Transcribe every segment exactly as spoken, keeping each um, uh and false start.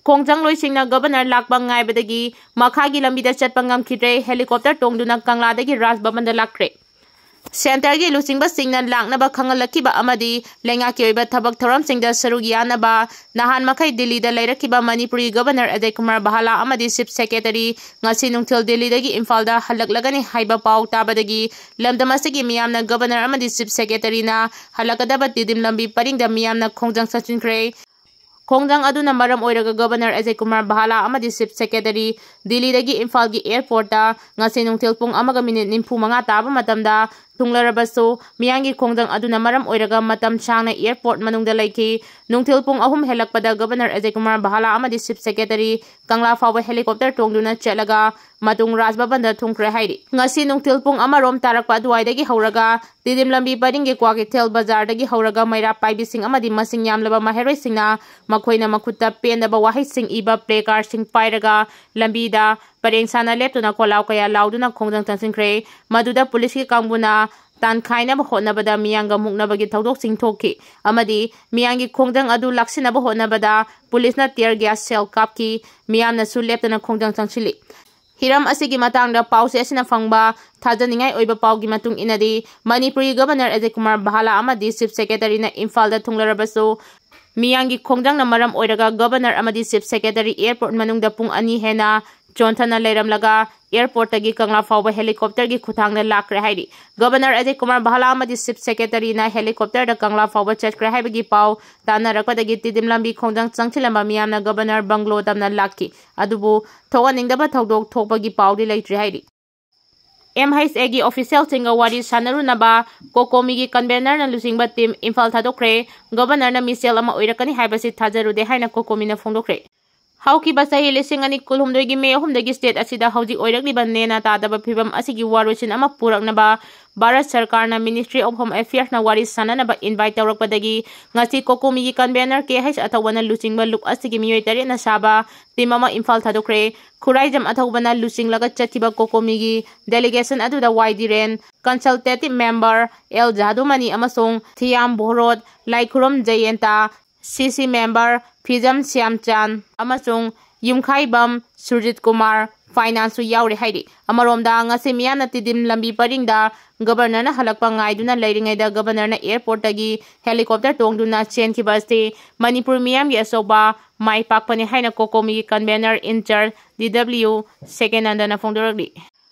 ꯈꯣꯡꯖꯪꯂꯣꯏꯁꯤꯡꯅ governor ꯂꯥꯛꯄ ꯉꯥꯏꯕꯗꯒꯤ ꯃꯈꯥꯒꯤ ꯂꯝꯕꯤꯗ ꯆꯠꯄ ꯉꯝꯈꯤꯗ꯭ꯔꯦ꯫ ꯍꯦꯂꯤꯀꯣꯞꯇꯔ ꯇꯣꯡꯗꯨꯅ ꯀꯪꯂꯥꯗꯒꯤ ꯔꯥꯖ ꯚꯕꯟꯗ ꯂꯥꯛꯈ꯭ꯔꯦ꯫ ꯁꯦꯟꯇꯔꯒꯤ ꯂꯨꯆꯤꯡꯕꯁꯤꯡꯅ ꯂꯥꯛꯅꯕ ꯈꯪꯍꯜꯂꯛꯈꯤꯕ ꯑꯃꯗꯤ ꯂꯩꯉꯥꯛꯀꯤ ꯑꯣꯏꯕ ꯊꯕꯛ ꯊꯧꯔꯝꯁꯤꯡꯗ ꯁꯔꯨꯛ ꯌꯥꯅꯕ ꯅꯍꯥꯟ ꯃꯈꯩ ꯗꯤꯜꯂꯤꯗ ꯂꯩꯔꯛꯈꯤꯕ ꯃꯅꯤꯄꯨꯔꯤ ꯒꯕꯔꯅꯔ ꯑꯖꯌ ꯀꯨꯃꯥꯔ ꯚꯥꯂꯥ ꯑꯃꯗꯤ ꯆꯤꯐ ꯁꯦꯀ꯭ꯔꯦꯇꯔꯤ ꯉꯁꯤ ꯅꯨꯡꯊꯤꯜ ꯗꯤꯜꯂꯤꯗꯒꯤ ꯏꯝꯐꯥꯜꯗ ꯍꯜꯂꯛꯂꯒꯅꯤ ꯍꯥꯏꯕ ꯄꯥꯎ ꯇꯥꯕꯗꯒꯤ ꯂꯝꯗꯝ ꯑꯁꯤꯒꯤ ꯃꯤꯌꯥꯝꯅ ꯒꯕꯔꯅꯔ ꯑꯃꯗꯤ ꯆꯤꯐ ꯁꯦꯀ꯭ꯔꯦꯇꯔꯤꯅ ꯍꯜꯂꯛꯀꯗꯕ ꯇꯤꯗꯤꯝ ꯂꯝꯕꯤ ꯄꯔꯤꯡꯗ ꯃꯤꯌꯥꯝꯅ ꯈꯣꯡꯖꯪ ꯆꯪꯁꯤꯟꯈ꯭ꯔꯦ꯫ ꯈꯣꯡꯖꯪ ꯑꯗꯨꯅ ꯃꯔꯝ ꯑꯣꯏꯔꯒ ꯒꯕꯔꯅꯔ ꯑꯖꯌ ꯀꯨꯃꯥꯔ ꯚꯥꯂꯥ ꯑꯃꯗꯤ ꯆꯤꯐ ꯁꯦꯀ꯭ꯔꯦꯇꯔꯤ ꯗꯤꯜꯂꯤꯗꯒꯤ ꯏꯝꯐꯥꯜꯒꯤ ꯑꯦꯌꯔꯄꯣꯔꯠꯇ ꯉꯁꯤ ꯅꯨꯡꯊꯤꯜ ꯄꯨꯡ ꯑꯃꯒ ꯃꯤꯅꯤꯠ ꯅꯤꯐꯨ ꯃꯉꯥ ꯇꯥꯕ ꯃꯇꯝꯗ ꯊꯨꯡꯂꯔꯕꯁꯨ, ꯃꯤꯌꯥꯝꯒꯤ ꯈꯣꯡꯖꯪ ꯑꯗꯨꯅ ꯃꯔꯝ ꯑꯣꯏꯔꯒ ꯃꯇꯝ ꯁꯥꯡꯅ ꯑꯦꯌꯔꯄꯣꯔꯠ ꯃꯅꯨꯡꯗ ꯂꯩꯈꯤ꯫ ꯅꯨꯡꯊꯤꯜ ꯄꯨꯡ ꯑꯍꯨꯝ ꯍꯦꯜꯂꯛꯄꯗ ꯒꯕꯔꯅꯔ ꯑꯖꯌ ꯀꯨꯃꯥꯔ ꯚꯥꯂꯥ ꯑꯃꯗꯤ ꯆꯤꯐ ꯁꯦꯀ꯭ꯔꯦꯇꯔꯤ ꯀꯪꯂꯥ ꯐꯥꯎꯕ ꯍꯦꯂꯤꯀꯣꯞꯇꯔ ꯇꯣꯡꯗꯨꯅ ꯆꯠꯂꯒ ꯃꯇꯨꯡ ꯔꯥꯖ ꯚꯕꯟꯗ ꯊꯨꯡꯈ꯭ꯔꯦ ꯍꯥꯏꯔꯤ꯫ ꯉꯁꯤ ꯅꯨꯡꯊꯤꯜ ꯄꯨꯡ ꯑꯃꯔꯣꯝ ꯇꯥꯔꯛꯄ ꯑꯗꯨꯋꯥꯏꯗꯒꯤ ꯍꯧꯔꯒ ꯇꯤꯗꯤꯝ ꯂꯝꯕꯤ ꯄꯔꯤꯡꯒꯤ ꯀ꯭ꯋꯥꯀꯩꯊꯦꯜ ꯕꯖꯥꯔꯗꯒꯤ ꯍꯧꯔꯒ ꯃꯩꯔꯥ ꯄꯥꯏꯕꯤꯁꯤꯡ ꯑꯃꯗꯤ ꯃꯁꯤꯡ ꯌꯥꯝꯂꯕ ꯃꯍꯩꯔꯣꯏꯁꯤꯡꯅ ꯃꯈꯣꯏꯅ ꯃꯈꯨꯠꯇ ꯄꯦꯟꯗꯕ ꯋꯥꯍꯩꯁꯤꯡ ꯏꯕ ꯄ꯭ꯂꯦ ꯀꯥꯔꯗꯁꯤꯡ ꯄꯥꯏꯔꯒ ꯂꯝꯕꯤꯗ ꯄꯔꯦꯡ ꯁꯥꯅ ꯂꯦꯞꯇꯨꯅ ꯈꯣꯜꯂꯥꯎ ꯀꯌꯥ ꯂꯥꯎꯗꯨꯅ ꯈꯣꯡꯖꯪ ꯆꯪꯁꯤꯟꯈ꯭ꯔꯦ꯫ ꯃꯗꯨꯗ ꯄꯨꯂꯤꯁꯀꯤ ꯀꯥꯡꯕꯨꯅ ꯇꯥꯟꯈꯥꯏꯅꯕ ꯍꯣꯠꯅꯕꯗ ꯃꯤꯌꯥꯝꯒ ꯃꯨꯛꯅꯕꯒꯤ ꯊꯧꯗꯣꯛꯁꯤꯡ ꯊꯣꯛꯈꯤ ꯑꯃꯗꯤ ꯃꯤꯌꯥꯝꯒꯤ ꯈꯣꯡꯖꯪ ꯑꯗꯨ ꯂꯥꯛꯁꯤꯟꯅꯕ ꯍꯣꯠꯅꯕꯗ ꯄꯨꯂꯤꯁꯅ tear gas shell ꯀꯥꯞꯈꯤ꯫ ꯃꯤꯌꯥꯝꯅꯁꯨ ꯂꯦꯞꯇꯅ ꯈꯣꯡꯖꯪ ꯆꯪꯁꯤꯜꯂꯤ꯫ ꯍꯤꯔꯝ ꯑꯁꯤꯒꯤ ꯃꯇꯥꯡꯗ ꯄꯥꯎꯆꯦ ꯑꯁꯤꯅ ꯐꯪꯕ ꯊꯥꯖꯅꯤꯡꯉꯥꯏ ꯑꯣꯏꯕ ꯄꯥꯎꯒꯤ ꯃꯇꯨꯡ ꯏꯟꯅꯗꯤ, ꯃꯅꯤꯄꯨꯔꯤ ꯒꯕꯔꯅꯔ ꯑꯖꯌ ꯀꯨꯃꯥꯔ ꯚꯥꯂꯥ ꯑꯃꯗꯤ ꯆꯤꯐ ꯁꯦꯀ꯭ꯔꯦꯇꯔꯤꯅ ꯏꯝꯐꯥꯜꯗ ꯊꯨꯡꯂꯔꯕꯁꯨ, ꯃꯤꯌꯥꯝꯒꯤ ꯈꯣꯡꯖꯪꯅ ꯃꯔꯝ ꯑꯣꯏꯔꯒ ꯒꯕꯔꯅꯔ ꯑꯃꯗꯤ ꯆꯤꯐ ꯁꯦꯀ꯭ꯔꯦꯇꯔꯤ ꯑꯦꯌꯔꯄꯣꯔꯠ ꯃꯅꯨꯡꯗ ꯄꯨꯡ ꯑꯅꯤ ꯍꯦꯟꯅ ꯆꯣꯟꯊꯅ ꯂꯩꯔꯝꯂꯒ, ꯑꯦꯌꯔꯄꯣꯔꯠꯇꯒꯤ ꯀꯪꯂꯥ ꯐꯥꯎꯕ ꯍꯦꯂꯤꯀꯣꯞꯇꯔꯒꯤ ꯈꯨꯠꯊꯥꯡꯗ ꯂꯥꯛꯈ꯭ꯔꯦ ꯍꯥꯏꯔꯤ꯫ ꯒꯕꯔꯅꯔ ꯑꯖꯌ ꯀꯨꯃꯥꯔ ꯚꯥꯂꯥ ꯑꯃꯗꯤ ꯆꯤꯐ ꯁꯦꯀ꯭ꯔꯦꯇꯔꯤꯅ ꯍꯦꯂꯤꯀꯣꯞꯇꯔꯗ ꯀꯪꯂꯥ ꯐꯥꯎꯕ ꯆꯠꯈ꯭ꯔꯦ ꯍꯥꯏꯕꯒꯤ ꯄꯥꯎ ꯇꯥꯟꯅꯔꯛꯄꯗꯒꯤ ꯇꯤꯗꯤꯝ ꯂꯝꯕꯤ ꯈꯣꯡꯖꯪ ꯆꯪꯁꯤꯜꯂꯝꯕ ꯃꯤꯌꯥꯝꯅ ꯒꯕꯔꯅꯔ ꯕꯪꯒ꯭ꯂꯣ ꯇꯝꯅ ꯂꯥꯛꯈꯤ꯫ ꯑꯗꯨꯕꯨ ꯊꯣꯛꯍꯟꯅꯤꯡꯗꯕ ꯊꯧꯗꯣꯛ ꯊꯣꯛꯄꯒꯤ ꯄꯥꯎꯗꯤ ꯂꯩꯇ꯭ꯔꯤ ꯍꯥꯏꯔꯤ꯫ ꯑꯦꯝ ꯑꯩꯆ ꯑꯦꯒꯤ ꯑꯣꯐꯤꯁꯤꯌꯦꯜꯁꯤꯡꯒ ꯋꯥꯔꯤ ꯁꯥꯟꯅꯔꯨꯅꯕ ꯀꯣꯀꯣꯃꯤꯒꯤ ꯀꯟꯚꯦꯅꯔꯅ ꯂꯨꯆꯤꯡꯕ ꯇꯤꯝ ꯏꯝꯐꯥꯜ ꯊꯥꯗꯣꯛꯈ꯭ꯔꯦ꯫ ꯒꯕꯔꯅꯔꯅ ꯃꯤꯆꯦꯜ ꯑꯃ ꯑꯣꯏꯔꯛꯀꯅꯤ ꯍꯥꯏꯕꯁꯤ ꯊꯥꯖꯔꯨꯗꯦ ꯍꯥꯏꯅ ꯀꯣꯀꯣꯃꯤꯅ ꯐꯣꯡꯗꯣꯛꯈ꯭ꯔꯦ꯫ ꯍꯧꯈꯤꯕ ꯆꯍꯤ ꯂꯤꯁꯤꯡ ꯑꯅꯤ ꯀꯨꯟꯍꯨꯝꯗꯣꯏꯒꯤ ꯃꯦ ꯑꯍꯨꯝꯗꯒꯤ ꯁ꯭ꯇꯦꯠ ꯑꯁꯤꯗ ꯍꯧꯖꯤꯛ ꯑꯣꯏꯔꯛꯂꯤꯕ ꯅꯦꯅꯥ ꯇꯥꯗꯕ ꯐꯤꯕꯝ ꯑꯁꯤꯒꯤ ꯋꯥꯔꯣꯏꯁꯤꯟ ꯑꯃ ꯄꯨꯔꯛꯅꯕ ꯚꯥꯔꯠ ꯁꯔꯀꯥꯔꯅ Ministry of Home Affairsꯅ ꯋꯥꯔꯤ ꯁꯥꯟꯅꯅꯕ ꯏꯟꯚꯥꯏꯠ ꯇꯧꯔꯛꯄꯗꯒꯤ ꯉꯁꯤ ꯀꯣꯀꯣꯃꯤꯒꯤ ꯀꯟꯚꯦꯅꯔ ꯀꯦ ꯑꯩꯆ ꯑꯊꯧꯕꯅ ꯂꯨꯆꯤꯡꯕ ꯂꯨꯞ ꯑꯁꯤꯒꯤ ꯃꯤꯑꯣꯏ ꯇꯔꯦꯠꯅ ꯁꯥꯕ ꯇꯤꯝ ꯑꯃ ꯏꯝꯐꯥꯜ ꯊꯥꯗꯣꯛꯈ꯭ꯔꯦ꯫ ꯈꯨꯔꯥꯏꯖꯝ ꯑꯊꯧꯕꯅ ꯂꯨꯆꯤꯡꯂꯒ ꯆꯠꯈꯤꯕ ꯀꯣꯀꯣꯃꯤꯒꯤ ꯗꯦꯂꯤꯒꯦꯁꯟ ꯑꯗꯨꯗ ꯋꯥꯏ ꯗꯤꯔꯦꯟ, ꯀꯟꯁꯜꯇꯦꯇꯤꯚ ꯃꯦꯝꯕꯔ ꯑꯦꯜ ꯖꯥꯗꯨꯃꯅꯤ ꯑꯃꯁꯨꯡ ꯊꯤꯌꯥꯝ ꯚꯣꯔꯣꯠ, ꯂꯥꯏꯈꯨꯔꯝ ꯖꯌꯦꯟꯇ, ꯁꯤ ꯁꯤ ꯃꯦꯝꯕꯔ ꯐꯤꯖꯝ ꯁ꯭ꯌꯥꯝꯆꯥꯟ ꯑꯃꯁꯨꯡ ꯌꯨꯝꯈꯥꯏꯕꯝ ꯁꯨꯔꯖꯤꯠ ꯀꯨꯃꯥꯔ, ꯐꯥꯏꯅꯥꯟꯁꯁꯨ ꯌꯥꯎꯔꯤ ꯍꯥꯏꯔꯤ꯫ ꯑꯃꯔꯣꯝꯗ, ꯉꯁꯤ ꯃꯤꯌꯥꯝꯅ ꯇꯤꯗꯤꯝ ꯂꯝꯕꯤ ꯄꯔꯤꯡꯗ ꯒꯕꯔꯅꯔꯅ ꯍꯜꯂꯛꯄ ꯉꯥꯏꯗꯨꯅ ꯂꯩꯔꯤꯉꯩꯗ ꯒꯕꯔꯅꯔꯅ ꯑꯦꯌꯔꯄꯣꯔꯠꯇꯒꯤ ꯍꯦꯂꯤꯀꯣꯞꯇꯔ ꯇꯣꯡꯗꯨꯅ ꯆꯦꯟꯈꯤꯕ ꯑꯁꯤ ꯃꯅꯤꯄꯨꯔ ꯃꯤꯌꯥꯝꯒꯤ ꯑꯆꯧꯕ ꯃꯥꯏ ꯄꯥꯛꯄꯅꯤ ꯍꯥꯏꯅ ꯀꯣꯀꯣꯃꯤꯒꯤ convener in charge D W ꯁꯦꯀꯦꯅꯟꯗꯅ ꯐꯣꯡꯗꯣꯔꯛꯂꯤ꯫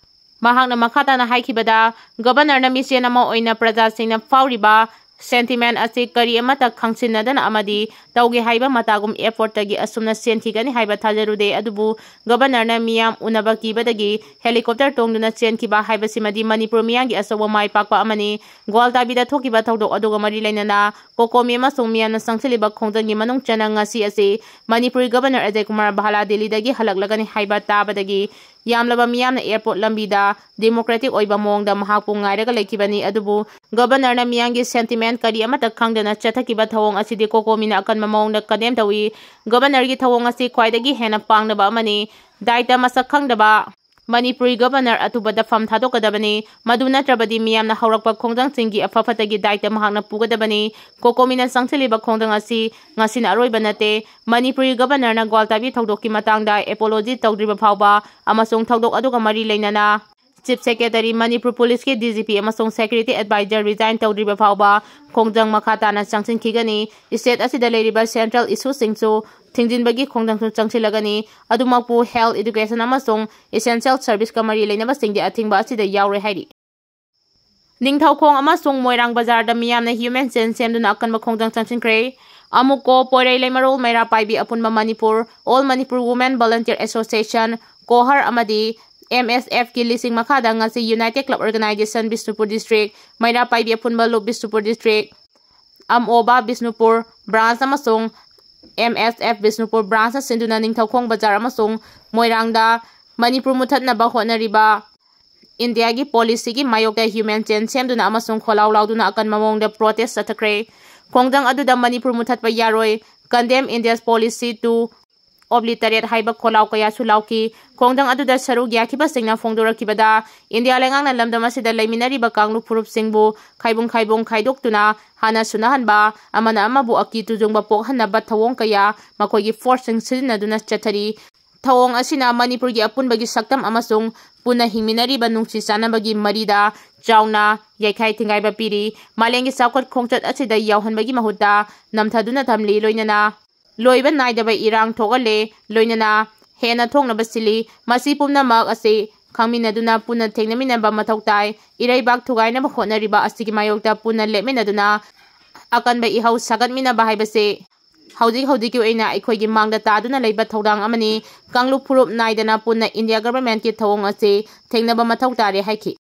ꯃꯍꯥꯛꯅ ꯃꯈꯥ ꯇꯥꯅ ꯍꯥꯏꯈꯤꯕꯗ, ꯒꯕꯔꯅꯔꯅ ꯃꯤꯆꯦꯟ ꯑꯃ ꯑꯣꯏꯅ ꯄ꯭ꯔꯖꯥꯁꯤꯡꯅ ꯐꯥꯎꯔꯤꯕ sentiment ꯑꯁꯤ ꯀꯔꯤ ꯑꯃꯠꯇ ꯈꯪꯁꯤꯟꯅꯗꯅ ꯑꯃꯗꯤ ꯇꯧꯒꯦ ꯍꯥꯏꯕ ꯃꯇꯥꯒꯨꯝ airport ꯇꯒꯤ ꯑꯁꯨꯝꯅ ꯆꯦꯟꯈꯤꯒꯅꯤ ꯍꯥꯏꯕ ꯊꯥꯖꯔꯨꯗꯦ꯫ ꯑꯗꯨꯕꯨ ꯒꯕꯔꯅꯔꯅ ꯃꯤꯌꯥꯝ ꯎꯅꯕ ꯀꯤꯕꯗꯒꯤ helicopter ꯇꯣꯡꯗꯨꯅ ꯆꯦꯟꯈꯤꯕ ꯍꯥꯏꯕꯁꯤꯃꯗꯤ ꯃꯅꯤꯄꯨꯔ ꯃꯤꯌꯥꯝꯒꯤ ꯑꯆꯧꯕ ꯃꯥꯏ ꯄꯥꯛꯄ ꯑꯃꯅꯤ꯫ ꯒ꯭ꯋꯥꯜꯇꯥꯕꯤꯗ ꯊꯣꯛꯈꯤꯕ ꯊꯧꯗꯣꯛ ꯑꯗꯨꯒ ꯃꯔꯤ ꯂꯩꯅꯅ ꯀꯣꯀꯣꯃꯤ ꯑꯃꯁꯨꯡ ꯃꯤꯌꯥꯝꯅ ꯆꯪꯁꯤꯜꯂꯤꯕ ꯈꯣꯡꯖꯪꯒꯤ ꯃꯅꯨꯡ ꯆꯟꯅ ꯉꯁꯤ ꯑꯁꯤ ꯃꯅꯤꯄꯨꯔꯤ ꯒꯕꯔꯅꯔ ꯑꯖꯌ ꯀꯨꯃꯥꯔ ꯚꯥꯂꯥ ꯗꯤꯜꯂꯤꯗꯒꯤ ꯍꯜꯂꯛꯂꯒꯅꯤ ꯍꯥꯏꯕ ꯇꯥꯕꯗꯒꯤ ꯌꯥꯝꯂꯕ ꯃꯤꯌꯥꯝꯅ airport ꯂꯝꯕꯤꯗ democratic ꯑꯣꯏꯕ ꯃꯑꯣꯡꯗ ꯃꯍꯥꯛꯄꯨ ꯉꯥꯏꯔꯒ ꯂꯩꯈꯤꯕꯅꯤ꯫ ꯑꯗꯨꯕꯨ ꯒꯕꯔꯅꯔꯅ ꯃꯤꯌꯥꯝꯒꯤ sentiment ꯀꯔꯤ ꯑꯃꯠꯇ ꯈꯪꯗꯅ ꯆꯠꯊꯈꯤꯕ ꯊꯧꯑꯣꯡ ꯑꯁꯤꯗꯤ ꯀꯣꯀꯣꯃꯤꯅ ꯑꯀꯟꯕ ꯃꯑꯣꯡꯗ condemn ꯇꯧꯏ꯫ ꯒꯕꯔꯅꯔꯒꯤ ꯊꯧꯑꯣꯡ ꯑꯁꯤ ꯈ꯭ꯋꯥꯏꯗꯒꯤ ꯍꯦꯟꯅ ꯄꯥꯡꯗꯕ ꯑꯃꯅꯤ꯫ ꯗꯥꯏꯇ ꯃꯁꯛ ꯈꯪꯗꯕ ꯃꯅꯤꯄꯨꯔꯤ ꯒꯕꯔꯅꯔ ꯑꯊꯨꯕꯗ ꯐꯝ ꯊꯥꯗꯣꯛꯀꯗꯕꯅꯤ꯫ ꯃꯗꯨ ꯅꯠꯇ꯭ꯔꯕꯗꯤ ꯃꯤꯌꯥꯝꯅ ꯍꯧꯔꯛꯄ ꯈꯣꯡꯖꯪꯁꯤꯡꯒꯤ ꯑꯐ ꯐꯠꯇꯒꯤ ꯗꯥꯏꯇ ꯃꯍꯥꯛꯅ ꯄꯨꯒꯗꯕꯅꯤ꯫ ꯀꯣꯀꯣꯃꯤꯅ ꯆꯪꯁꯤꯜꯂꯤꯕ ꯈꯣꯡꯖꯪ ꯑꯁꯤ ꯉꯁꯤꯅ ꯑꯔꯣꯏꯕ ꯅꯠꯇꯦ꯫ ꯃꯅꯤꯄꯨꯔꯤ ꯒꯕꯔꯅꯔꯅ ꯒ꯭ꯋꯥꯜꯇꯥꯕꯤ ꯊꯧꯗꯣꯛꯀꯤ ꯃꯇꯥꯡꯗ apology ꯇꯧꯗ꯭ꯔꯤꯕ ꯐꯥꯎꯕ ꯑꯃꯁꯨꯡ ꯊꯧꯗꯣꯛ ꯑꯗꯨꯒ ꯃꯔꯤ ꯂꯩꯅꯅ Chief Secretary, ꯃꯅꯤꯄꯨꯔ ꯄꯨꯂꯤꯁꯀꯤ D G P ꯑꯃꯁꯨꯡ security advisor resign ꯇꯧꯗ꯭ꯔꯤꯕ ꯐꯥꯎꯕ ꯈꯣꯡꯖꯪ ꯃꯈꯥ ꯇꯥꯅ ꯆꯪꯁꯤꯟꯈꯤꯒꯅꯤ꯫ State ꯑꯁꯤꯗ ꯂꯩꯔꯤꯕ central issue ꯁꯤꯡꯁꯨ ꯊꯤꯡꯖꯤꯟꯕꯒꯤ ꯈꯣꯡꯖꯪꯁꯨ ꯆꯪꯁꯤꯜꯂꯒꯅꯤ꯫ ꯑꯗꯨꯃꯛꯄꯨ health, education ꯑꯃꯁꯨꯡ essential service ꯀ ꯃꯔꯤ ꯂꯩꯅꯕꯁꯤꯡꯗꯤ ꯑꯊꯤꯡꯕ ꯑꯁꯤꯗ ꯌꯥꯎꯔꯣꯏ ꯍꯥꯏꯔꯤ꯫ ꯅꯤꯡꯊꯧꯈꯣꯡ ꯑꯃꯁꯨꯡ ꯃꯣꯏꯔꯥꯡ ꯕꯖꯥꯔꯗ ꯃꯤꯌꯥꯝꯅ human chain ꯁꯦꯝꯗꯨꯅ ꯑꯀꯟꯕ ꯈꯣꯡꯖꯪ ꯆꯪꯁꯤꯟꯈ꯭ꯔꯦ꯫ ꯑꯃꯨꯀꯣ, ꯄꯣꯏꯔꯩ, ꯂꯩꯃꯔꯣꯜ, ꯃꯩꯔꯥ ꯄꯥꯏꯕꯤ ꯑꯄꯨꯟꯕ Manipur, All Manipur Women Volunteer Association, ꯀꯣꯍꯔ ꯑꯃꯗꯤ M S F ꯀꯤ ꯂꯤꯁꯤꯡ ꯃꯈꯥꯗ ꯉꯁꯤ United Club Organization Bishnupur district, ꯃꯩꯔꯥ ꯄꯥꯏꯕꯤ ꯑꯄꯨꯟꯕ ꯂꯨꯞ ꯕꯤꯁꯅꯨꯄꯨꯔ district, ꯑꯝꯑꯣꯕꯥ ꯕꯤꯁꯅꯨꯄꯨꯔ branch ꯑꯃꯁꯨꯡ M S F Bishnupur branch ꯅ ꯁꯤꯟꯗꯨꯅ ꯅꯤꯡꯊꯧꯈꯣꯡ ꯕꯖꯥꯔ ꯑꯃꯁꯨꯡ ꯃꯣꯏꯔꯥꯡꯗ ꯃꯅꯤꯄꯨꯔ ꯃꯨꯊꯠꯅꯕ ꯍꯣꯠꯅꯔꯤꯕ ꯏꯟꯗꯤꯌꯥꯒꯤ policy ꯒꯤ ꯃꯥꯌꯣꯛꯇ human chain ꯁꯦꯝꯗꯨꯅ ꯑꯃꯁꯨꯡ ꯈꯣꯜꯂꯥꯎ ꯂꯥꯎꯗꯨꯅ ꯑꯀꯟꯕ ꯃꯑꯣꯡꯗ protest ꯆꯠꯊꯈ꯭ꯔꯦ꯫ ꯈꯣꯡꯖꯪ ꯑꯗꯨꯗ ꯃꯅꯤꯄꯨꯔ ꯃꯨꯊꯠꯄ ꯌꯥꯔꯣꯏ, condemn India's policy to ꯑꯣꯕ꯭ꯂꯤꯇꯔꯦꯠ ꯍꯥꯏꯕ ꯈꯣꯜꯂꯥꯎ ꯀꯌꯥꯁꯨ ꯂꯥꯎꯈꯤ꯫ ꯈꯣꯡꯖꯪ ꯑꯗꯨꯗ ꯁꯔꯨꯛ ꯌꯥꯈꯤꯕꯁꯤꯡꯅ ꯐꯣꯡꯗꯣꯔꯛꯈꯤꯕꯗ, ꯏꯟꯗꯤꯌꯥ ꯂꯩꯉꯥꯛꯅ ꯂꯝꯗꯝ ꯑꯁꯤꯗ ꯂꯩꯃꯤꯟꯅꯔꯤꯕ ꯀꯥꯡꯂꯨꯞ ꯐꯨꯔꯨꯞꯁꯤꯡꯕꯨ ꯈꯥꯏꯕꯨꯡ ꯈꯥꯏꯕꯨꯡ ꯈꯥꯏꯗꯣꯛꯇꯨꯅ ꯍꯥꯟꯅ ꯁꯨꯅꯍꯟꯕ, ꯑꯃꯅ ꯑꯃꯕꯨ ꯑꯀꯤ ꯇꯨꯖꯨꯡꯕ ꯄꯣꯛꯍꯟꯅꯕ ꯊꯧꯑꯣꯡ ꯀꯌꯥ ꯃꯈꯣꯏꯒꯤ ꯐꯣꯔꯁꯁꯤꯡ ꯁꯤꯖꯤꯟꯅꯗꯨꯅ ꯆꯠꯊꯔꯤ꯫ ꯊꯧꯑꯣꯡ ꯑꯁꯤꯅ ꯃꯅꯤꯄꯨꯔꯒꯤ ꯑꯄꯨꯟꯕꯒꯤ ꯁꯛꯇꯝ ꯑꯃꯁꯨꯡ ꯄꯨꯟꯅ ꯍꯤꯡꯃꯤꯟꯅꯔꯤꯕ ꯅꯨꯡꯁꯤ ꯆꯥꯟꯅꯕꯒꯤ ꯃꯔꯤꯗ ꯆꯥꯎꯅ ꯌꯩꯈꯥꯏ ꯊꯤꯡꯒꯥꯏꯕ ꯄꯤꯔꯤ꯫ ꯃꯥꯂꯦꯝꯒꯤ ꯆꯥꯎꯈꯠ ꯈꯣꯡꯆꯠ ꯑꯁꯤꯗ ꯌꯥꯎꯍꯟꯕꯒꯤ ꯃꯍꯨꯠꯇ ꯅꯝꯊꯗꯨꯅ ꯊꯝꯂꯤ꯫ ꯂꯣꯏꯅꯅ ꯂꯣꯏꯕ ꯅꯥꯏꯗꯕ ꯏꯔꯥꯡ ꯊꯣꯛꯍꯜꯂꯦ꯫ ꯂꯣꯏꯅꯅ ꯍꯦꯟꯅ ꯊꯣꯛꯅꯕ ꯁꯤꯜꯂꯤ꯫ ꯃꯁꯤ ꯄꯨꯝꯅꯃꯛ ꯑꯁꯤ ꯈꯪꯃꯤꯟꯅꯗꯨꯅ ꯄꯨꯟꯅ ꯊꯦꯡꯅꯃꯤꯟꯅꯕ ꯃꯊꯧ ꯇꯥꯏ꯫ ꯏꯔꯩꯕꯥꯛ ꯊꯨꯒꯥꯏꯅꯕ ꯍꯣꯠꯅꯔꯤꯕ ꯑꯁꯤꯒꯤ ꯃꯥꯌꯣꯛꯇ ꯄꯨꯟꯅ ꯂꯦꯞꯃꯤꯟꯅꯗꯨꯅ ꯑꯀꯟꯕ ꯏꯍꯧ ꯁꯥꯒꯠꯃꯤꯟꯅꯕ ꯍꯥꯏꯕꯁꯤ ꯍꯧꯖꯤꯛ ꯍꯧꯖꯤꯛꯀꯤ ꯑꯣꯏꯅ ꯑꯩꯈꯣꯏꯒꯤ ꯃꯥꯡꯗ ꯇꯥꯗꯨꯅ ꯂꯩꯕ ꯊꯧꯗꯥꯡ ꯑꯃꯅꯤ꯫ ꯀꯥꯡꯂꯨꯞ ꯐꯨꯔꯨꯞ ꯅꯥꯏꯗꯅ ꯄꯨꯟꯅ ꯏꯟꯗꯤꯌꯥ ꯒꯚꯔꯟꯃꯦꯟꯠꯀꯤ ꯊꯧꯑꯣꯡ ꯑꯁꯤ ꯊꯦꯡꯅꯕ ꯃꯊꯧ ꯇꯥꯔꯦ ꯍꯥꯏꯈꯤ꯫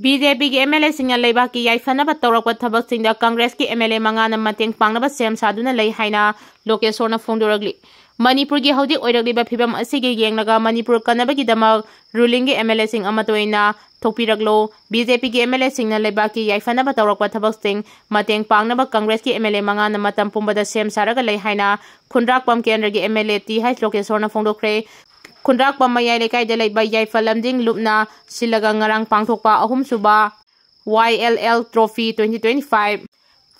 ꯕꯤ ꯖꯦ ꯄꯤꯒꯤ ꯑꯦꯝ ꯑꯦꯜ ꯑꯦꯁꯤꯡꯅ ꯂꯩꯕꯥꯛꯀꯤ ꯌꯥꯏꯐꯅꯕ ꯇꯧꯔꯛꯄ ꯊꯕꯛꯁꯤꯡꯗ ꯀꯪꯒ꯭ꯔꯦꯁꯀꯤ ꯑꯦꯝ ꯑꯦꯜ ꯑꯦ ꯃꯉꯥꯅ ꯃꯇꯦꯡ ꯄꯥꯡꯅꯕ ꯁꯦꯝ ꯁꯥꯗꯨꯅ ꯂꯩ ꯍꯥꯏꯅ ꯂꯣꯀꯦꯁꯣꯔꯅ ꯐꯣꯡꯗꯣꯔꯛꯂꯤ꯫ ꯃꯅꯤꯄꯨꯔꯒꯤ ꯍꯧꯖꯤꯛ ꯑꯣꯏꯔꯛꯂꯤꯕ ꯐꯤꯕꯝ ꯑꯁꯤꯒꯤ ꯌꯦꯡꯂꯒ ꯃꯅꯤꯄꯨꯔ ꯀꯟꯅꯕꯒꯤꯗꯃꯛ ꯔꯨꯂꯤꯡꯒꯤ ꯑꯦꯝ ꯑꯦꯜ ꯑꯦꯁꯤꯡ ꯑꯃꯠꯇ ꯑꯣꯏꯅ ꯊꯣꯛꯄꯤꯔꯛꯂꯣ꯫ ꯕꯤ ꯖꯦ ꯄꯤꯒꯤ ꯑꯦꯝ ꯑꯦꯜ ꯑꯦꯁꯤꯡꯅ ꯂꯩꯕꯥꯛꯀꯤ ꯌꯥꯏꯐꯅꯕ ꯇꯧꯔꯛꯄ ꯊꯕꯛꯁꯤꯡ ꯃꯇꯦꯡ ꯄꯥꯡꯅꯕ ꯀꯪꯒ꯭ꯔꯦꯁꯀꯤ ꯑꯦꯝ ꯑꯦꯜ ꯑꯦ ꯃꯉꯥꯅ ꯃꯇꯝ ꯄꯨꯝꯕꯗ ꯁꯦꯝ ꯁꯥꯔꯒ ꯂꯩ ꯍꯥꯏꯅ ꯈꯨꯟꯗ꯭ꯔꯥꯛꯄꯝ ꯀꯦꯟꯗ꯭ꯔꯒꯤ M L A T H ꯂꯣꯀꯦꯁꯣꯔꯅ ꯐꯣꯡꯗꯣꯛꯈ꯭ꯔꯦ꯫ ꯈꯨꯟꯗ꯭ꯔꯥꯛꯄꯝ ꯃꯌꯥꯏ ꯂꯩꯀꯥꯏꯗ ꯂꯩꯕ ꯌꯥꯏꯐ ꯂꯝꯖꯤꯡ ꯂꯨꯞꯅ ꯁꯤꯜꯂꯒ ꯉꯔꯥꯡ ꯄꯥꯡꯊꯣꯛꯄ ꯑꯍꯨꯝꯁꯨꯕ Y L L Trophy twenty twenty five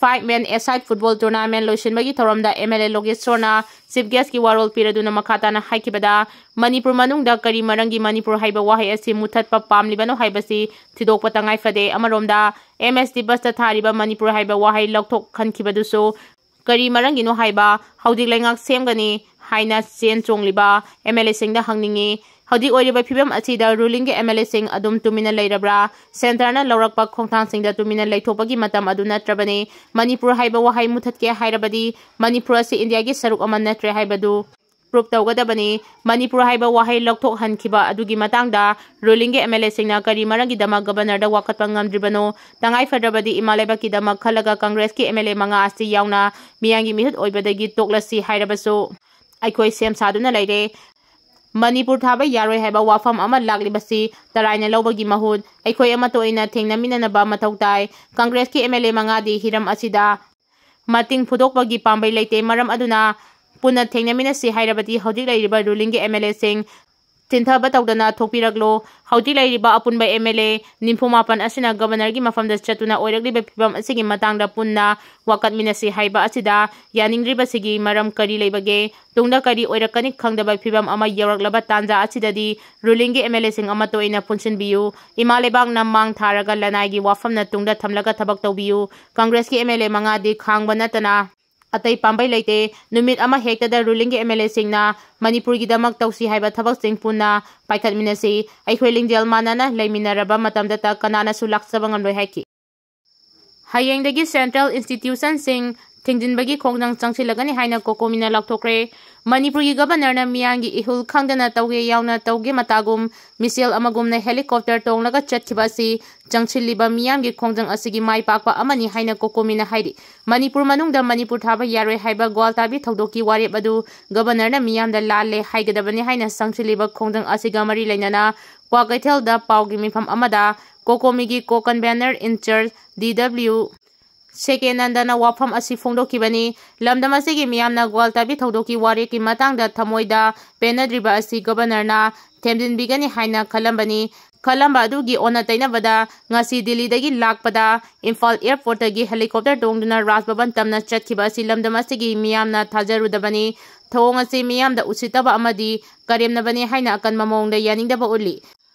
five men aside football tournament ꯂꯣꯏꯁꯤꯟꯕꯒꯤ ꯊꯧꯔꯝꯗ ꯑꯦꯝ ꯑꯦꯜ ꯑꯦ ꯂꯣꯀꯦꯁꯣꯔꯅ ꯆꯤꯐ ꯒꯦꯁꯀꯤ ꯋꯥꯔꯣꯜ ꯄꯤꯔꯗꯨꯅ ꯃꯈꯥ ꯇꯥꯅ ꯍꯥꯏꯈꯤꯕꯗ, ꯃꯅꯤꯄꯨꯔ ꯃꯅꯨꯡꯗ ꯀꯔꯤ ꯃꯔꯝꯒꯤ ꯃꯅꯤꯄꯨꯔ ꯍꯥꯏꯕ ꯋꯥꯍꯩ ꯑꯁꯤ ꯃꯨꯊꯠꯄ ꯄꯥꯝꯂꯤꯕꯅꯣ ꯍꯥꯏꯕꯁꯤ ꯊꯤꯗꯣꯛꯄ ꯇꯉꯥꯏ ꯐꯗꯦ꯫ ꯑꯃꯔꯣꯝꯗ, ꯑꯦꯝ ꯑꯦꯁ ꯇꯤ ꯕꯁꯇ ꯊꯥꯔꯤꯕ ꯃꯅꯤꯄꯨꯔ ꯍꯥꯏꯕ ꯋꯥꯍꯩ ꯂꯧꯊꯣꯛꯍꯟꯈꯤꯕꯗꯨꯁꯨ ꯀꯔꯤ ꯃꯔꯝꯒꯤꯅꯣ ꯍꯥꯏꯕ ꯍꯧꯖꯤꯛ ꯂꯩꯉꯥꯛ ꯁꯦꯝꯒꯅꯤ ꯍꯥꯏꯅ ꯆꯦꯟ ꯆꯣꯡꯂꯤꯕ ꯑꯦꯝ ꯑꯦꯜ ꯑꯦꯁꯤꯡꯗ ꯍꯪꯅꯤꯡꯏ꯫ ꯍꯧꯖꯤꯛ ꯑꯣꯏꯔꯤꯕ ꯐꯤꯕꯝ ꯑꯁꯤꯗ ꯔꯨꯂꯤꯡꯒꯤ ꯑꯦꯝ ꯑꯦꯜ ꯑꯦꯁꯤꯡ ꯑꯗꯨꯝ ꯇꯨꯃꯤꯟꯅ ꯂꯩꯔꯕ꯭ꯔꯥ? ꯁꯦꯟꯇꯔꯅ ꯂꯧꯔꯛꯄ ꯈꯣꯡꯊꯥꯡꯁꯤꯡꯗ ꯇꯨꯃꯤꯟꯅ ꯂꯩꯊꯣꯛꯄꯒꯤ ꯃꯇꯝ ꯑꯗꯨ ꯅꯠꯇ꯭ꯔꯕꯅꯤ꯫ ꯃꯅꯤꯄꯨꯔ ꯍꯥꯏꯕ ꯋꯥꯍꯩ ꯃꯨꯊꯠꯀꯦ ꯍꯥꯏꯔꯕꯗꯤ ꯃꯅꯤꯄꯨꯔ ꯑꯁꯤ ꯏꯟꯗꯤꯌꯥꯒꯤ ꯁꯔꯨꯛ ꯑꯃ ꯅꯠꯇ꯭ꯔꯦ ꯍꯥꯏꯕꯗꯨ ꯄ꯭ꯔꯨꯞ ꯇꯧꯒꯗꯕꯅꯤ꯫ ꯃꯅꯤꯄꯨꯔ ꯍꯥꯏꯕ ꯋꯥꯍꯩ ꯂꯧꯊꯣꯛꯍꯟꯈꯤꯕ ꯑꯗꯨꯒꯤ ꯃꯇꯥꯡꯗ ꯔꯨꯂꯤꯡꯒꯤ ꯑꯦꯝ ꯑꯦꯜ ꯑꯦꯁꯤꯡꯅ ꯀꯔꯤ ꯃꯔꯝꯒꯤꯗꯃꯛ ꯒꯕꯔꯅꯔꯗ ꯋꯥꯀꯠꯄ ꯉꯝꯗ꯭ꯔꯤꯕꯅꯣ? ꯇꯉꯥꯏ ꯐꯗ꯭ꯔꯕꯗꯤ ꯏꯃꯥ ꯂꯩꯕꯥꯛꯀꯤꯗꯃꯛ ꯈꯜꯂꯒ ꯀꯪꯒ꯭ꯔꯦꯁꯀꯤ ꯑꯦꯝ ꯑꯦꯜ ꯑꯦ ꯃꯉꯥ ꯑꯁꯤ ꯌꯥꯎꯅ ꯃꯤꯌꯥꯝꯒꯤ ꯃꯤꯍꯨꯠ ꯑꯣꯏꯕꯗꯒꯤ ꯇꯣꯛꯂꯁꯤ ꯍꯥꯏꯔꯕꯁꯨ ꯑꯩꯈꯣꯏ ꯁꯦꯝ ꯁꯥꯗꯨꯅ ꯂꯩꯔꯦ꯫ ꯃꯅꯤꯄꯨꯔ ꯊꯥꯕ ꯌꯥꯔꯣꯏ ꯍꯥꯏꯕ ꯋꯥꯐꯝ ꯑꯃ ꯂꯥꯛꯂꯤꯕꯁꯤ ꯇꯔꯥꯏꯅ ꯂꯧꯕꯒꯤ ꯃꯍꯨꯠ ꯑꯩꯈꯣꯏ ꯑꯃꯠꯇ ꯑꯣꯏꯅ ꯊꯦꯡꯅꯃꯤꯟꯅꯅꯕ ꯃꯊꯧ ꯇꯥꯏ꯫ ꯀꯪꯒ꯭ꯔꯦꯁꯀꯤ ꯑꯦꯝ ꯑꯦꯜ ꯑꯦ ꯃꯉꯥꯗꯤ ꯍꯤꯔꯝ ꯑꯁꯤꯗ ꯃꯇꯤꯡ ꯐꯨꯗꯣꯛꯄꯒꯤ ꯄꯥꯝꯕꯩ ꯂꯩꯇꯦ꯫ ꯃꯔꯝ ꯑꯗꯨꯅ ꯄꯨꯟꯅ ꯊꯦꯡꯅꯃꯤꯟꯅꯁꯤ ꯍꯥꯏꯔꯕꯗꯤ ꯍꯧꯖꯤꯛ ꯂꯩꯔꯤꯕ ꯔꯨꯂꯤꯡꯒꯤ ꯑꯦꯝ ꯑꯦꯜ ꯑꯦꯁꯤꯡ ꯆꯤꯟꯊꯕ ꯇꯧꯗꯅ ꯊꯣꯛꯄꯤꯔꯛꯂꯣ꯫ ꯍꯧꯖꯤꯛ ꯂꯩꯔꯤꯕ ꯑꯄꯨꯟꯕ ꯑꯦꯝ ꯑꯦꯜ ꯑꯦ ꯅꯤꯐꯨ ꯃꯥꯄꯟ ꯑꯁꯤꯅ ꯒꯕꯔꯅꯔꯒꯤ ꯃꯐꯝꯗ ꯆꯠꯇꯨꯅ ꯑꯣꯏꯔꯛꯂꯤꯕ ꯐꯤꯕꯝ ꯑꯁꯤꯒꯤ ꯃꯇꯥꯡꯗ ꯄꯨꯟꯅ ꯋꯥꯀꯠꯃꯤꯟꯅꯁꯤ ꯍꯥꯏꯕ ꯑꯁꯤꯗ ꯌꯥꯅꯤꯡꯗ꯭ꯔꯤꯕꯁꯤꯒꯤ ꯃꯔꯝ ꯀꯔꯤ ꯂꯩꯕꯒꯦ? ꯇꯨꯡꯗ ꯀꯔꯤ ꯑꯣꯏꯔꯛꯀꯅꯤ ꯈꯪꯗꯕ ꯐꯤꯕꯝ ꯑꯃ ꯌꯧꯔꯛꯂꯕ ꯇꯥꯟꯖꯥ ꯑꯁꯤꯗꯗꯤ ꯔꯨꯂꯤꯡꯒꯤ ꯑꯦꯝ ꯑꯦꯜ ꯑꯦꯁꯤꯡ ꯑꯃꯠꯇ ꯑꯣꯏꯅ ꯄꯨꯟꯁꯤꯟꯕꯤꯌꯨ꯫ ꯏꯃꯥ ꯂꯩꯕꯥꯛꯅ ꯃꯥꯡ ꯊꯥꯔꯒ ꯂꯅꯥꯏꯒꯤ ꯋꯥꯐꯝꯅ ꯇꯨꯡꯗ ꯊꯝꯂꯒ ꯊꯕꯛ ꯇꯧꯕꯤꯌꯨ꯫ ꯀꯪꯒ꯭ꯔꯦꯁꯀꯤ ꯑꯦꯝ ꯑꯦꯜ ꯑꯦ ꯃꯉꯥꯗꯤ ꯈꯥꯡꯕ ꯅꯠꯇꯅ ꯑꯇꯩ ꯄꯥꯝꯕꯩ ꯂꯩꯇꯦ꯫ ꯅꯨꯃꯤꯠ ꯑꯃ ꯍꯦꯛꯇꯗ ꯔꯨꯂꯤꯡꯒꯤ ꯑꯦꯝ ꯑꯦꯜ ꯑꯦꯁꯤꯡꯅ ꯃꯅꯤꯄꯨꯔꯒꯤꯗꯃꯛ ꯇꯧꯁꯤ ꯍꯥꯏꯕ ꯊꯕꯛꯁꯤꯡ ꯄꯨꯟꯅ ꯄꯥꯏꯈꯠꯃꯤꯟꯅꯁꯤ꯫ ꯑꯩꯈꯣꯏ ꯂꯤꯡꯖꯦꯜ ꯃꯥꯟꯅꯅ ꯂꯩꯃꯤꯟꯅꯔꯕ ꯃꯇꯝꯗꯇ ꯀꯅꯥꯅꯁꯨ ꯂꯥꯛꯆꯕ ꯉꯝꯂꯣꯏ ꯍꯥꯏꯈꯤ꯫ ꯍꯌꯦꯡꯗꯒꯤ ꯁꯦꯟꯇ꯭ꯔꯦꯜ ꯏꯟꯁꯇꯤꯇ꯭ꯌꯨꯁꯟꯁꯤꯡ ꯊꯤꯡꯖꯤꯟꯕꯒꯤ ꯈꯣꯡꯖꯪ ꯆꯪꯁꯤꯜꯂꯒꯅꯤ ꯍꯥꯏꯅ ꯀꯣꯀꯣꯃꯤꯅ ꯂꯥꯎꯊꯣꯛꯈ꯭ꯔꯦ꯫ ꯃꯅꯤꯄꯨꯔꯒꯤ ꯒꯕꯔꯅꯔꯅ ꯃꯤꯌꯥꯝꯒꯤ ꯏꯍꯨꯜ ꯈꯪꯗꯅ ꯇꯧꯒꯦ ꯌꯥꯎꯅ ꯇꯧꯒꯦ ꯃꯇꯥꯒꯨꯝ ꯃꯤꯁꯦꯜ ꯑꯃꯒꯨꯝꯅ ꯍꯦꯂꯤꯀꯣꯞꯇꯔ ꯇꯣꯡꯂꯒ ꯆꯠꯈꯤꯕ ꯑꯁꯤ ꯆꯪꯁꯤꯜꯂꯤꯕ ꯃꯤꯌꯥꯝꯒꯤ ꯈꯣꯡꯖꯪ ꯑꯁꯤꯒꯤ ꯃꯥꯏ ꯄꯥꯛꯄ ꯑꯃꯅꯤ ꯍꯥꯏꯅ ꯀꯣꯀꯣꯃꯤꯅ ꯍꯥꯏꯔꯤ꯫ ꯃꯅꯤꯄꯨꯔ ꯃꯅꯨꯡꯗ ꯃꯅꯤꯄꯨꯔ ꯊꯥꯕ ꯌꯥꯔꯣꯏ ꯍꯥꯏꯕ ꯒ꯭ꯋꯥꯜ ꯇꯥꯕꯤ ꯊꯧꯗꯣꯛꯀꯤ ꯋꯥꯔꯦꯞ ꯑꯗꯨ ꯒꯕꯔꯅꯔꯅ ꯃꯤꯌꯥꯝꯗ ꯂꯥꯜꯂꯦ ꯍꯥꯏꯒꯗꯕꯅꯤ ꯍꯥꯏꯅ ꯆꯪꯁꯤꯜꯂꯤꯕ ꯈꯣꯡꯖꯪ ꯑꯁꯤꯒ ꯃꯔꯤ ꯂꯩꯅꯅ ꯀ꯭ꯋꯥꯀꯩꯊꯦꯜꯗ ꯄꯥꯎꯒꯤ ꯃꯤꯐꯝ ꯑꯃꯗ ꯀꯣꯀꯣꯃꯤꯒꯤ ꯀꯣ ꯀꯟꯚꯦꯅꯔ ꯏꯟꯆꯥꯔꯖ ꯗꯤ ꯗꯕ꯭ꯂꯤꯎ ꯁꯦꯀꯦꯅꯟꯗꯅ ꯋꯥꯐꯝ ꯑꯁꯤ ꯐꯣꯡꯗꯣꯛꯈꯤꯕꯅꯤ꯫ ꯂꯝꯗꯝ ꯑꯁꯤꯒꯤ ꯃꯤꯌꯥꯝꯅ ꯒ꯭ꯋꯥꯜ ꯇꯥꯕꯤ ꯊꯧꯗꯣꯛꯀꯤ ꯋꯥꯔꯦꯞꯀꯤ ꯃꯇꯥꯡꯗ ꯊꯃꯣꯏꯗ ꯄꯦꯟꯅꯗ꯭ꯔꯤꯕ ꯑꯁꯤ ꯒꯕꯔꯅꯔꯅ ꯊꯦꯝꯖꯤꯟꯕꯤꯒꯅꯤ ꯍꯥꯏꯅ ꯈꯜꯂꯝꯕꯅꯤ꯫ ꯈꯜꯂꯝꯕ ꯑꯗꯨꯒꯤ ꯑꯣꯟꯅ ꯇꯩꯅꯕꯗ ꯉꯁꯤ ꯗꯤꯜꯂꯤꯗꯒꯤ ꯂꯥꯛꯄꯗ ꯏꯝꯐꯥꯜ ꯑꯦꯌꯔꯄꯣꯔꯠꯇꯒꯤ ꯍꯦꯂꯤꯀꯣꯞꯇꯔ ꯇꯣꯡꯗꯨꯅ ꯔꯥꯖ ꯚꯕꯟ ꯇꯝꯅ ꯆꯠꯈꯤꯕ ꯑꯁꯤ ꯂꯝꯗꯝ ꯑꯁꯤꯒꯤ ꯃꯤꯌꯥꯝꯅ ꯊꯥꯖꯔꯨꯗꯕꯅꯤ꯫ ꯊꯧꯑꯣꯡ ꯑꯁꯤ ꯃꯤꯌꯥꯝꯗ ꯎꯁꯤꯠꯇꯕ ꯑꯃꯗꯤ ꯀꯔꯦꯝꯅꯕꯅꯤ ꯍꯥꯏꯅ ꯑꯀꯟꯕ ꯃꯑꯣꯡꯗ ꯌꯥꯅꯤꯡꯗꯕ ꯎꯠꯂꯤ꯫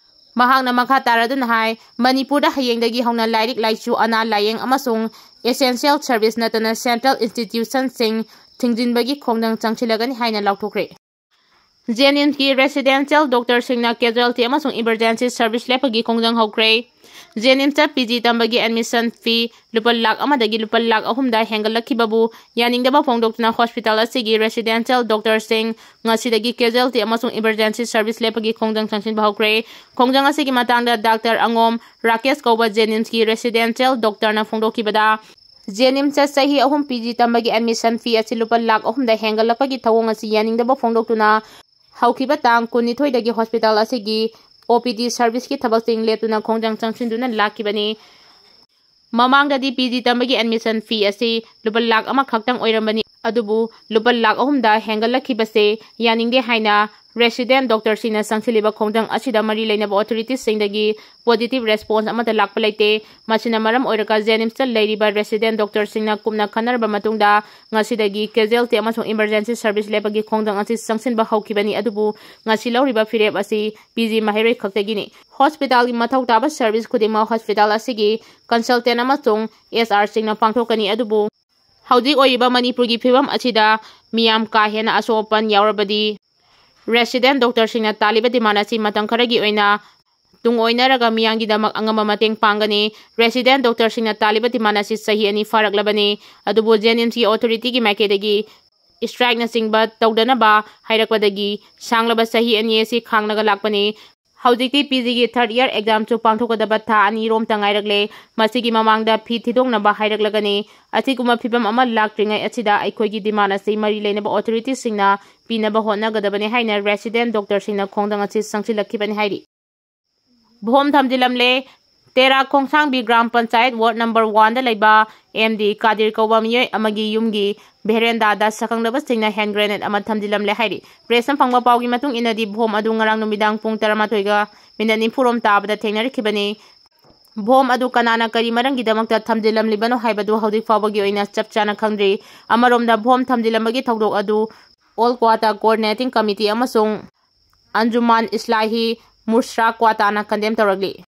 ꯃꯍꯥꯛꯅ ꯃꯈꯥ ꯇꯥꯔꯗꯨꯅ ꯍꯥꯏ, ꯃꯅꯤꯄꯨꯔꯗ ꯍꯌꯦꯡꯗꯒꯤ ꯍꯧꯅ ꯂꯥꯏꯔꯤꯛ ꯂꯥꯏꯁꯨ, ꯑꯅꯥ ꯂꯥꯌꯦꯡ ꯑꯃꯁꯨꯡ essential service ꯅꯠꯇꯅ ꯁꯦꯟꯇ꯭ꯔꯦꯜ ꯏꯟꯁꯇꯤꯇ꯭ꯌꯨꯁꯟꯁꯤꯡ ꯊꯤꯡꯖꯤꯟꯕꯒꯤ ꯈꯣꯡꯖꯪ ꯆꯪꯁꯤꯜꯂꯒꯅꯤ ꯍꯥꯏꯅ ꯂꯥꯎꯊꯣꯛꯈ꯭ꯔꯦ꯫ ꯖꯦꯅꯤꯝꯁꯀꯤ ꯔꯦꯁꯤꯗꯦꯟꯁꯤꯌꯦꯜ ꯗꯣꯛꯇꯔꯁꯤꯡꯅ ꯀꯦꯖꯨꯋꯦꯜꯇꯤ ꯑꯃꯁꯨꯡ ꯏꯃꯔꯖꯦꯟꯁꯤ ꯁꯔꯚꯤꯁ ꯂꯦꯞꯄꯒꯤ ꯈꯣꯡꯖꯪ ꯍꯧꯈ꯭ꯔꯦ꯫ ꯖꯦꯅꯤꯝꯁꯇ ꯄꯤ ꯖꯤ ꯇꯝꯕꯒꯤ ꯑꯦꯗꯃꯤꯁꯟ ꯐꯤ ꯂꯨꯄꯥ ꯂꯥꯈ ꯑꯃꯗꯒꯤ ꯂꯨꯄꯥ ꯂꯥꯈ ꯑꯍꯨꯝꯗ ꯍꯦꯟꯒꯠꯂꯛꯈꯤꯕꯕꯨ ꯌꯥꯅꯤꯡꯗꯕ ꯐꯣꯡꯗꯣꯛꯇꯨꯅ ꯍꯣꯁꯄꯤꯇꯥꯜ ꯑꯁꯤꯒꯤ ꯔꯦꯁꯤꯗꯦꯟꯁꯤꯌꯦꯜ ꯗꯣꯛꯇꯔꯁꯤꯡ ꯉꯁꯤꯗꯒꯤ ꯀꯦꯖꯨꯋꯦꯜꯇꯤ ꯑꯃꯁꯨꯡ ꯏꯃꯔꯖꯦꯟꯁꯤ ꯁꯔꯚꯤꯁ ꯂꯦꯞꯄꯒꯤ ꯈꯣꯡꯖꯪ ꯆꯪꯁꯤꯟꯕ ꯍꯧꯈ꯭ꯔꯦ꯫ ꯈꯣꯡꯖꯪ ꯑꯁꯤꯒꯤ ꯃꯇꯥꯡꯗ ꯗꯥꯛꯇꯔ ꯑꯉꯣꯝ ꯔꯥꯀꯦꯁ ꯀꯧꯕ ꯖꯦꯅꯤꯝꯁꯀꯤ ꯔꯦꯁꯤꯗꯦꯟꯁꯤꯌꯦꯜ ꯗꯣꯛꯇꯔꯅ ꯐꯣꯡꯗꯣꯛꯈꯤꯕꯗ, ꯖꯦꯅꯤꯝꯁꯇ ꯆꯍꯤ ꯑꯍꯨꯝ ꯄꯤ ꯖꯤ ꯇꯝꯕꯒꯤ ꯑꯦꯗꯃꯤꯁꯟ ꯐꯤ ꯑꯁꯤ ꯂꯨꯄꯥ ꯂꯥꯈ ꯑꯍꯨꯝꯗ ꯍꯦꯟꯒꯠꯂꯛꯄꯒꯤ ꯊꯧꯑꯣꯡ ꯑꯁꯤ ꯌꯥꯅꯤꯡꯗꯕ ꯐꯣꯡꯗꯣꯛꯇꯨꯅ ꯍꯧꯈꯤꯕ ꯇꯥꯡ ꯀꯨꯟꯅꯤꯊꯣꯏꯗꯒꯤ ꯍꯣꯁꯄꯤꯇꯥꯜ ꯑꯁꯤꯒꯤ ꯑꯣ ꯄꯤ ꯗꯤ ꯁꯔꯚꯤꯁꯀꯤ ꯊꯕꯛꯁꯤꯡ ꯂꯦꯞꯇꯨꯅ ꯈꯣꯡꯖꯪ ꯆꯪꯁꯤꯟꯗꯨꯅ ꯂꯥꯛꯈꯤꯕꯅꯤ꯫ ꯃꯃꯥꯡꯗꯗꯤ ꯄꯤ ꯖꯤ ꯇꯝꯕꯒꯤ ꯑꯦꯗꯃꯤꯁꯟ ꯐꯤ ꯑꯁꯤ ꯂꯨꯄꯥ ꯂꯥꯈ ꯑꯃꯈꯛꯇꯪ ꯑꯣꯏꯔꯝꯕꯅꯤ꯫ ꯑꯗꯨꯕꯨ ꯂꯨꯄꯥ ꯂꯥꯈ ꯑꯍꯨꯝꯗ ꯍꯦꯟꯒꯠꯂꯛꯈꯤꯕꯁꯦ ꯌꯥꯅꯤꯡꯗꯦ ꯍꯥꯏꯅ resident doctorꯁꯤꯡꯅ ꯆꯪꯁꯤꯜꯂꯤꯕ ꯈꯣꯡꯖꯪ ꯑꯁꯤꯗ ꯃꯔꯤ ꯂꯩꯅꯕ authoritiesꯁꯤꯡꯗꯒꯤ positive response ꯑꯃꯠꯇ ꯂꯥꯛꯄ ꯂꯩꯇꯦ꯫ ꯃꯁꯤꯅ ꯃꯔꯝ ꯑꯣꯏꯔꯒ JNIMSꯇ ꯂꯩꯔꯤꯕ resident doctorꯁꯤꯡꯅ ꯀꯨꯞꯅ ꯈꯟꯅꯔꯕ ꯃꯇꯨꯡꯗ ꯉꯁꯤꯗꯒꯤ casualty ꯑꯃꯁꯨꯡ emergency service ꯂꯦꯞꯄꯒꯤ ꯈꯣꯡꯖꯪ ꯑꯁꯤ ꯆꯪꯁꯤꯟꯕ ꯍꯧꯈꯤꯕꯅꯤ꯫ ꯑꯗꯨꯕꯨ ꯉꯁꯤ ꯂꯧꯔꯤꯕ ꯐꯤꯔꯦꯞ ꯑꯁꯤ PG ꯃꯍꯩꯔꯣꯏ ꯈꯛꯇꯒꯤꯅꯤ꯫ Hospitalꯒꯤ ꯃꯊꯧ ꯇꯥꯕ service ꯈꯨꯗꯤꯡꯃꯛ hospital ꯑꯁꯤꯒꯤ consultant ꯑꯃꯁꯨꯡ HRꯁꯤꯡꯅ ꯄꯥꯡꯊꯣꯛꯀꯅꯤ꯫ ꯑꯗꯨꯕꯨ ꯍꯧꯖꯤꯛ ꯑꯣꯏꯔꯤꯕ ꯃꯅꯤꯄꯨꯔꯒꯤ ꯐꯤꯕꯝ ꯑꯁꯤꯗ ꯃꯤꯌꯥꯝ ꯀꯥ ꯍꯦꯟꯅ ꯑꯁꯣꯛ ꯑꯄꯟ ꯌꯥꯎꯔꯕꯗꯤ resident doctorꯁꯤꯡꯅ ꯇꯥꯜꯂꯤꯕ demand ꯑꯁꯤ ꯃꯇꯝ ꯈꯔꯒꯤ ꯑꯣꯏꯅ ꯇꯨꯡ ꯑꯣꯏꯅꯔꯒ ꯃꯤꯌꯥꯝꯒꯤꯗꯃꯛ ꯑꯉꯝꯕ ꯃꯇꯦꯡ ꯄꯥꯡꯒꯅꯤ꯫ Resident doctorꯁꯤꯡꯅ ꯇꯥꯜꯂꯤꯕ demand ꯑꯁꯤ ꯆꯍꯤ ꯑꯅꯤ ꯐꯥꯔꯛꯂꯕꯅꯤ꯫ ꯑꯗꯨꯕꯨ JNIMSꯀꯤ authorityꯒꯤ ꯃꯥꯏꯀꯩꯗꯒꯤ strikeꯅꯆꯤꯡꯕ ꯇꯧꯗꯅꯕ ꯍꯥꯏꯔꯛꯄꯗꯒꯤ ꯁꯥꯡꯂꯕ ꯆꯍꯤ ꯑꯅꯤ ꯑꯁꯤ ꯈꯥꯡꯂꯒ ꯂꯥꯛꯄꯅꯤ꯫ ꯍꯧꯖꯤꯛꯇꯤ PGꯒꯤ third year examꯁꯨ ꯄꯥꯡꯊꯣꯛꯀꯗꯕ ꯊꯥ ꯑꯅꯤꯔꯣꯝꯇ ꯉꯥꯏꯔꯛꯂꯦ꯫ ꯃꯁꯤꯒꯤ ꯃꯃꯥꯡꯗ ꯐꯤ ꯊꯤꯗꯣꯛꯅꯕ ꯍꯥꯏꯔꯛꯂꯒꯅꯤ꯫ ꯑꯁꯤꯒꯨꯝꯕ ꯐꯤꯕꯝ ꯑꯃ ꯂꯥꯛꯇ꯭ꯔꯤꯉꯩ ꯑꯁꯤꯗ ꯑꯩꯈꯣꯏꯒꯤ demand ꯑꯁꯤ ꯃꯔꯤ ꯂꯩꯅꯕ authoritiesꯁꯤꯡꯅ ꯄꯤꯅꯕ ꯍꯣꯠꯅꯒꯗꯕꯅꯤ ꯍꯥꯏꯅ resident doctorꯁꯤꯡꯅ ꯈꯣꯡꯖꯪ ꯑꯁꯤ ꯆꯪꯁꯤꯜꯂꯛꯈꯤꯕꯅꯤ ꯍꯥꯏꯔꯤ꯫ ꯚꯣꯝ ꯊꯝꯖꯤꯜꯂꯝꯂꯦ꯫ ꯇꯦꯔꯥ ꯈꯣꯡꯁꯥꯡꯕꯤ ꯒ꯭ꯔꯥꯝ ꯄꯟꯆꯥꯌꯠ ward number oneꯗ ꯂꯩꯕ MD ꯀꯥꯗꯤꯔ ꯀꯧꯕ ꯃꯤꯑꯣꯏ ꯑꯃꯒꯤ ꯌꯨꯝꯒꯤ verandaꯗ ꯁꯛꯈꯪꯗꯕꯁꯤꯡꯅ hand grenade ꯑꯃ ꯊꯝꯖꯤꯜꯂꯝꯂꯦ ꯍꯥꯏꯔꯤ꯫ Pressꯅ ꯐꯪꯕ ꯄꯥꯎꯒꯤ ꯃꯇꯨꯡ ꯏꯟꯅꯗꯤ, ꯚꯣꯝ ꯑꯗꯨ ꯉꯔꯥꯡ ꯅꯨꯃꯤꯗꯥꯡ ꯄꯨꯡ ꯇꯔꯥꯃꯥꯊꯣꯏꯒ minute ꯅꯤꯐꯨꯔꯣꯝ ꯇꯥꯕꯗ ꯊꯦꯡꯅꯔꯛꯈꯤꯕꯅꯤ꯫ ꯚꯣꯝ ꯑꯗꯨ ꯀꯅꯥꯅ ꯀꯔꯤ ꯃꯔꯝꯒꯤꯗꯃꯛꯇ ꯊꯝꯖꯤꯜꯂꯝꯂꯤꯕꯅꯣ ꯍꯥꯏꯕꯗꯨ ꯍꯧꯖꯤꯛ ꯐꯥꯎꯕꯒꯤ ꯑꯣꯏꯅ ꯆꯞ ꯆꯥꯅ ꯈꯪꯗ꯭ꯔꯤ꯫ ꯑꯃꯔꯣꯝꯗ, ꯚꯣꯝ ꯊꯝꯖꯤꯜꯂꯝꯕꯒꯤ ꯊꯧꯗꯣꯛ ꯑꯗꯨ All Kwata Coordinating Committee ꯑꯃꯁꯨꯡ Anjuman Islahi Mushra Kwataꯅ condemn ꯇꯧꯔꯛꯂꯤ꯫